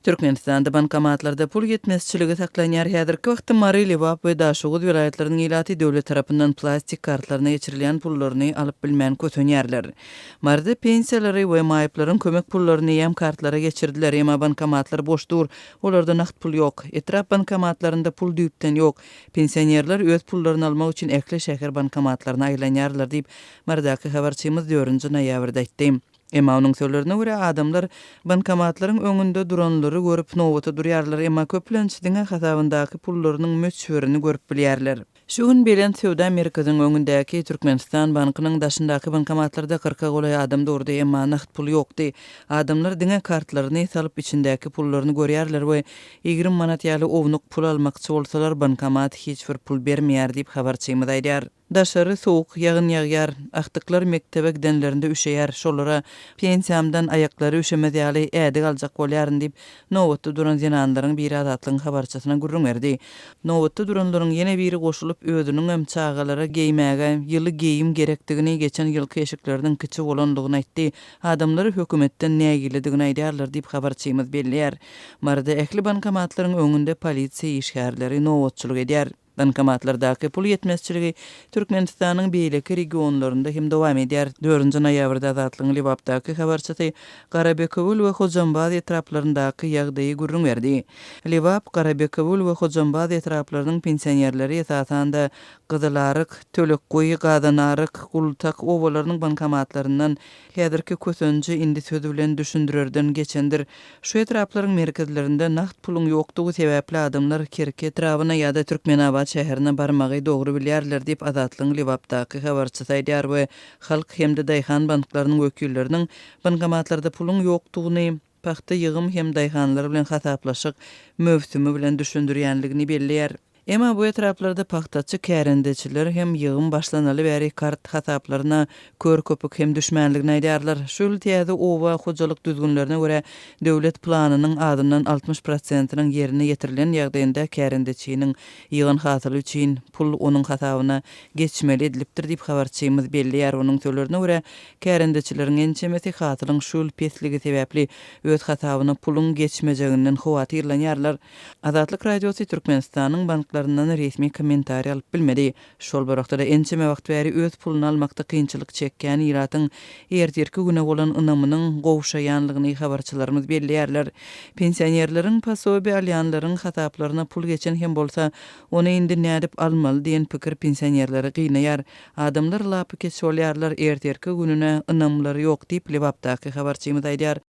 Türkmenistanda bankomatlarda pul ýetmezçiligi saklanýar. Häzirki wagtda Mary, Lebap we Daşoguz welaýatlarynyň ilaty döwlet tarapyndan plastik kartlaryna geçirilýän pullaryny alyp bilmän kösenýärler. Maryda pensiýalary we maýyplaryň kömek pullaryny eýýäm kartlara geçirdiler, emma bankomatlar boş dur, olarda nagt pul ýok. Etrap bankomatlarynda pul düýpden ýok. Pensionerler öz pullaryny almak üçin ähli şäher bankomatlaryna aýlanýarlar diýip, Marydaky habarçymyz dördünji noýabrda aýtdy. Emma onuň sözlerine görä, adamlar bankomatlaryň öňünde duranlary görüp nobata durýarlar, emma köplenç diňe hasabyndaky pullarynyň möçberini görüp bilýärler. Şu gün Belent söwda merkeziniň öňündäki Türkmenistan bankynyň daşyndaky bankomatlarda kyrka golaý adam durdy, emma nagt pul ýokdy. Adamlar diňe kartlaryny salyp içindäki pullaryny görýärler we 20 manat ýaly ownuk pul almakçy bolsalar bankomat hiç bir pul bermeýär diýip, habarçymyz aýdýar. Daşary sowuk, ýagyn ýagýar. Agtyklar mekdebe gidenlerinde üşeýär. Şolara pensiýamdan aýaklary üşemez ýaly ädik aljak bolýaryn diýip, nobatda duran zenanlaryň biri Azatlygyň habarçysyna gürrüň berdi. Nobatda duranlaryň ýene biri goşulyp, özüniňem çagalara geýmäge ýyly geýim gerekdigini, geçen ýylky eşikleriniň kiçi bolandygyny aýtdy. Adamlar hökümetden nägiledigini aýdýarlar diýip, habarçymyz belleýär. Maryda ähli bankomatlaryň öňünde polisiýa işgärleri nobatçylyk edýär. Bankomatlardaky pul ýetmezçiligi Türkmenistanyň beýleki regionlarynda hem dowam edýär. Dördünji noýabrda Azatlygyň Lebapdaky habarçysy Garabekewül we Hojambaz etraplaryndaky ýagdaýy gürrüň berdi. Lebap, Garabekewül we Hojambaz etraplarynyň pensionerleri esasan-da Gyzylaryk, Tölekguýy, Gazanaryk, Gultak obalarynyň bankomatlaryndan Häzirki kösenji indi söz bilen düşündirerden geçendir. Şu etraplaryň merkezlerinde nagt puluň ýokdugy sebäpli adamlar Kerki etrabyna ýa-da Türkmenabat şäherine barmagy dogry bilýärler diýip, Azatlygyň Lebapdaky habarçysy aýdýar we halk hem-de daýhan banklarynyň wekilleriniň bankomatlarda puluň ýokdugyny pagta ýygym hem daýhanlar bilen hasaplaşyk möwsümi bilen düşündirýänligini belleýär. Emma bu etraplarda pagtaçy kärendeçiler hem ýygym başlanaly bäri kart hasaplaryna kör köpük hem düşmänligini aýdýarlar. Şu ýyl täze oba hojalyk düzgünlerine görä, döwlet planynyň azyndan 60 prosentiniň ýerine ýetirilen ýagdaýynda kärendeçiniň ýygan hasyly üçin pul onuň hasabyna geçmeli edilipdir diýip, habarçymyz belleýär. Onuň sözlerine görä, kärendeçileriň ençemesi hasylyň şu ýyl pesligi sebäpli öz hasabyna puluň geçmejeginden howatyrlanýarlar. Azatlyk Radiosy Türkmenistanyň banklaryndan resmi kommentariý alyp bilmedi. Şol bir wagtda-da ençeme wagt bäri öz puluny almakda kynçylyk çekýän ilatyň ertirki güne bolan ynamynyň gowşaýanlygyny habarçylarymyz belleýärler. Pensionerleriň, posobiýe alýanlaryň hasaplaryna pul geçen hem bolsa, ony indi nädip almaly diýen pikir pensionerleri gynaýar. Adamlar lapykeç bolýarlar, ertirki gününe ynamlary ýok diýip, Lebapdaky habarçymyz aýdýar.